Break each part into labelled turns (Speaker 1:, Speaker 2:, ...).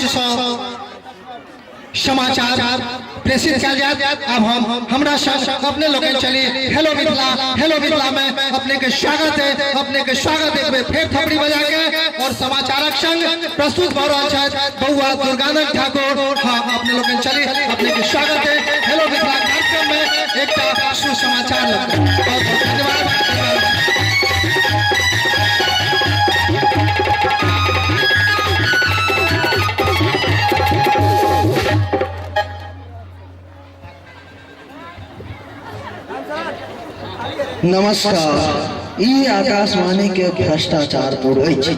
Speaker 1: मंचसँ समाचार प्रेषित कयल जायत। अब हम हमरा संग अपने लोग चली हेलो मिथिला, हेलो मिथिला में अपने के स्वागत है, अपने के स्वागत एक बेर फेर थपड़ी बजा के और समाचारक संग प्रस्तुत भऽ रहल छथि बउआ दुर्गानंद ठाकुर। हाँ, अपने लोग चली, अपने के स्वागत है हेलो मिथिला कार्यक्रम में एकटा सुसमाचार लग। बहुत बहुत धन्यवाद।
Speaker 2: नमस्कार, ई आकाशवाणी के भ्रष्टाचार पुर अछि।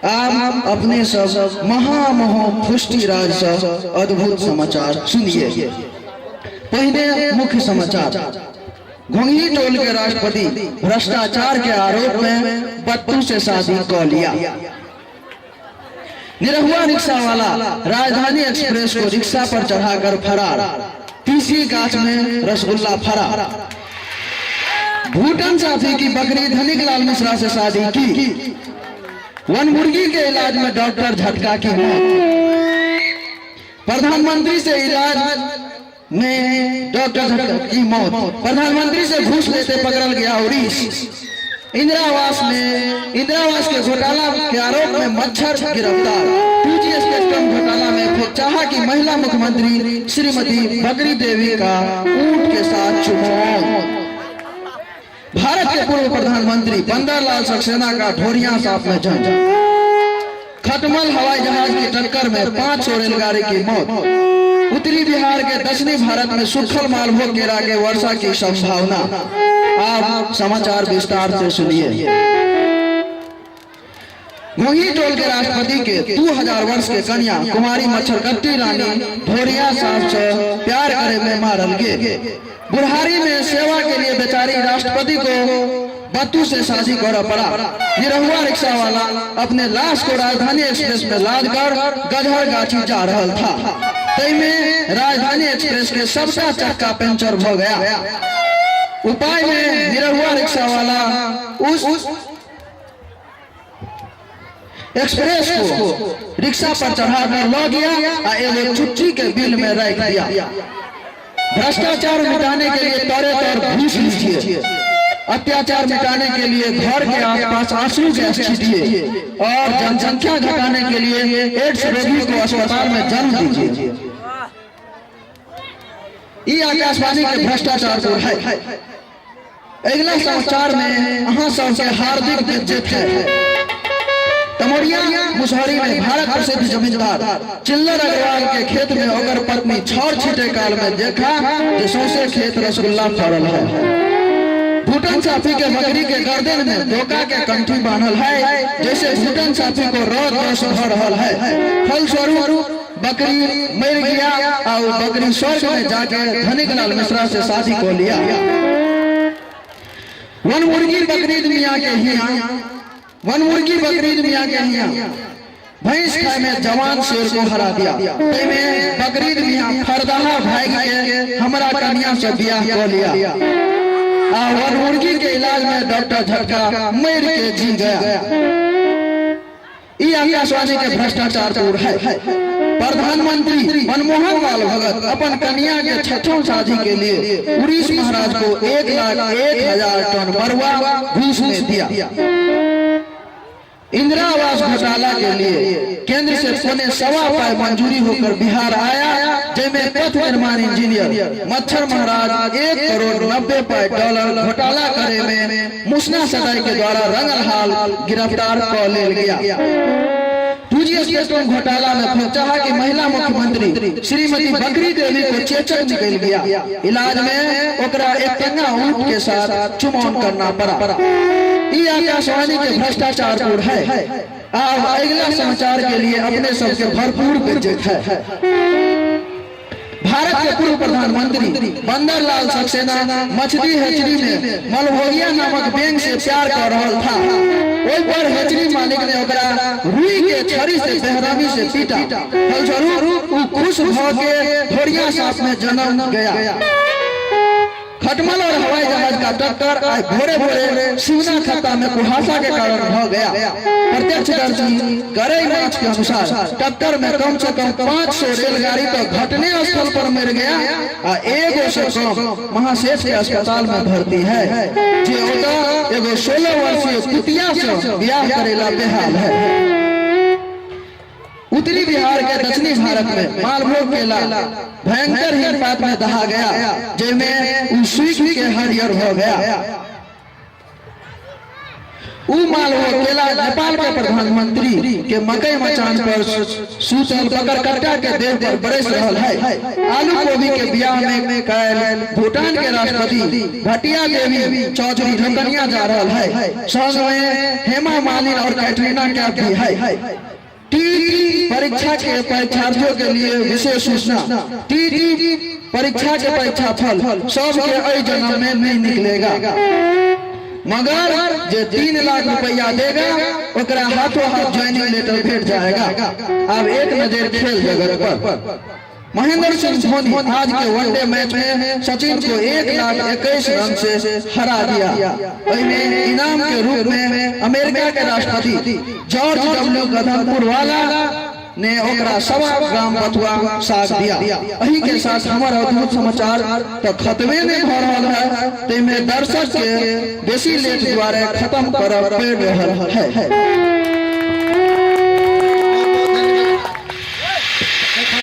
Speaker 2: आब अपने सब महामहो फुष्टि राज से अद्भुत समाचार सुनिए। पहिने मुख्य समाचार। घोंघी टोल के राष्ट्रपति भ्रष्टाचार के आरोप में बत्तू से शादी कर लिया। निरहुआ रिक्शा वाला राजधानी एक्सप्रेस को रिक्शा पर चढ़ाकर फरार, तीसरी गाछ में रसगुल्ला फरा। भूटन साथी की बकरी धनिक लाल मिश्रा से शादी की। वन मुर्गी के इलाज में डॉक्टर झटका की मौत। प्रधानमंत्री से इलाज में डॉक्टर झटका की मौत। प्रधानमंत्री से घूस लेते पकड़ल गया उड़ीस। इंदिरा आवास में इंदिरा आवास के घोटाला के आरोप में मच्छर गिरफ्तार। 2G spectrum घोटाला में फोकचाहा की महिला मुख्यमंत्री श्रीमती बकरी देवी का ऊंट के साथ चुमाओ। भारत के पूर्व प्रधानमंत्री बंदरलाल सक्सेना का ढोरिया साफ में जन्म। खटमल हवाई जहाज की टक्कर में 500 रेलगाड़ी की मौत। उत्तरी बिहार के दक्षिणी भारत में सुखल मालभोग केरा के वर्षा की संभावना। आप समाचार विस्तार से सुनिए। घोंघी टोल के राष्ट्रपति के 2000 वर्ष के कन्या कुमारी मच्छरकट्टी रानी ढोरिया साहब से प्यार करे में मारल गे। बुढ़ारी में सेवा के लिए बेचारी राष्ट्रपति को बत्तू से शादी कर पड़ा। निरहुआ रिक्शा वाला अपने लाश को राजधानी एक्सप्रेस में लाद कर गजहर गाछी जा रहा था, तई में राजधानी एक्सप्रेस के सबका चक्का पंचर हो गया। उपाय में निरहुआ रिक्शा वाला उस एक्सप्रेस को रिक्शा पर चढ़ाकर लो गया और एगो चुच्ची के बिल में रख दिया। भ्रष्टाचार मिटाने के लिए तौरे तौर घूस लीजिए, अत्याचार मिटाने के लिए घर के आसपास आंसू गैस छीटिए और जनसंख्या घटाने के लिए एड्स रोगी को अस्पताल में जन्म दीजिए। ये आकाशवाणी के भ्रष्टाचार को है। अगला समाचार में अहाँ सबके हार्दिक बेइज्जत है। तमोरिया मुसहरी में भारत प्रसिद्ध जमींदार चिल्लर अग्रवाल के खेत में ओकर पत्नी छाउर छीटे काल में देखा जे सौंसे खेत रसगुल्ला फड़ल है। भूटन साफी के बकरी के गर्दन में डोका के कंठी बांधल है, जैसे भूटन साफी को रोग दोष भ रहल है। फलस्वरूप बकरी मर गया और बकरी स्वर्ग में जाके धनिक लाल मिश्रा से शादी को लिया। वन मुर्गी बकरीद मियाँ के हिया, वन मुर्गी बकरीद मियाँ के हिया भैंस खाए में जवान शेर को हरा दिया। में बकरीद मियाँ फरदाहा भाग के हमरा कन्या से ब्याह को लिया। आ वन मुर्गी के इलाज में डॉक्टर झटका मर के जी गया। ये आकाशवाणी के भ्रष्टाचार दूर है। प्रधानमंत्री मनमोहन लाल भगत अपन कन्या के छठों शादी के लिए उड़ीस महाराज को 1,01,000 टन मरुआ घूस में दिया। इंदिरा आवास घोटाला के लिए केंद्र से 0.75 पाए मंजूरी होकर बिहार आया, जिसमें पथ निर्माण इंजीनियर मच्छर महाराज 1 करोड़ 90 पाए डॉलर घोटाला करे में मुसना सदाई के द्वारा रंगल हाल गिरफ्तार कर लेल गया। 2G spectrum घोटाला में फोकचाहा की महिला मुख्यमंत्री श्रीमती बकरी देवी को चेचक निकल गया। इलाज में ओकरा एक टंगा ऊंट के साथ चुमाओन करना पड़ा। ये आकाशवाणी के भ्रष्टाचार पूर्ण है। आप अगला समाचार के लिए अपने सबके भरपूर बेइज्जत है। भारत के पूर्व प्रधानमंत्री बंदरलाल सक्सेना मछली हेचरी में मलभोगिया नामक बैंक से प्यार कर रहा था। ओहि पर हेचरी मालिक ने ओकरा रुई के छड़ी से बेरहमी से पीटा। फलस्वरूप उ खुश भ के ढोरिया सांप में जन्म गया। खटमल और हवाई जहाज का टक्कर आज भोरे भोरे सिवना खत्ता में कुहासा के कारण हो गया। प्रत्यक्षदर्शी करई माछ के अनुसार टक्कर में कम से कम 500 रेलगाड़ी तो घटने स्थल पर मर गया आ एगो से कम महासेठ के अस्पताल में भर्ती है, जे ओतऽ एगो 16 वर्षीय कुतिया से बियाह करेला बेहाल है। उत्तरी बिहार के दक्षिणी भारत में मालभोग केला भयंकर हिमपात में दहा गया, जिसमें उ सूख के हरियर हो गया। उ मालभोग केला नेपाल के प्रधानमंत्री के मकई मचान पर सूतल बकरकट्टा के देह पर बरस रहल है। आलू गोभी के बियाह में कैल भूटान के राष्ट्रपति भटिया देवी चौधरी ढकनिया जा रहल है, संग में हेमा मालिनी और कैटरीना कैफ भी है। टीटी परीक्षा के परीक्षार्थियों के लिए विशेष सूचना। टीटी परीक्षा के परीक्षा फल सबके एहि जन्म में नहीं निकलेगा, मगर जे 3 लाख रुपया देगा, ओकरा हाथों हाथ ज्वाइनिंग लेटर भेट जाएगा। अब एक नजर खेल जगत पर। महेंद्र सिंह धोनी आज के वनडे मैच में सचिन को 1,00,021 रन से हरा दिया। एहिमे इनाम के रूप में अमेरिका के राष्ट्रपति जॉर्ज डब्ल्यू गधनपुर वाला ने ओकरा 1.25 ग्राम बथुआ साग दिया। एही के साथ हमर अद्भुत समाचार तो खत्मे नहीं भऽ रहल है, ताहिमे दर्शक के बेसी लेट द्वारे खत्म करब पड़ि रहल है।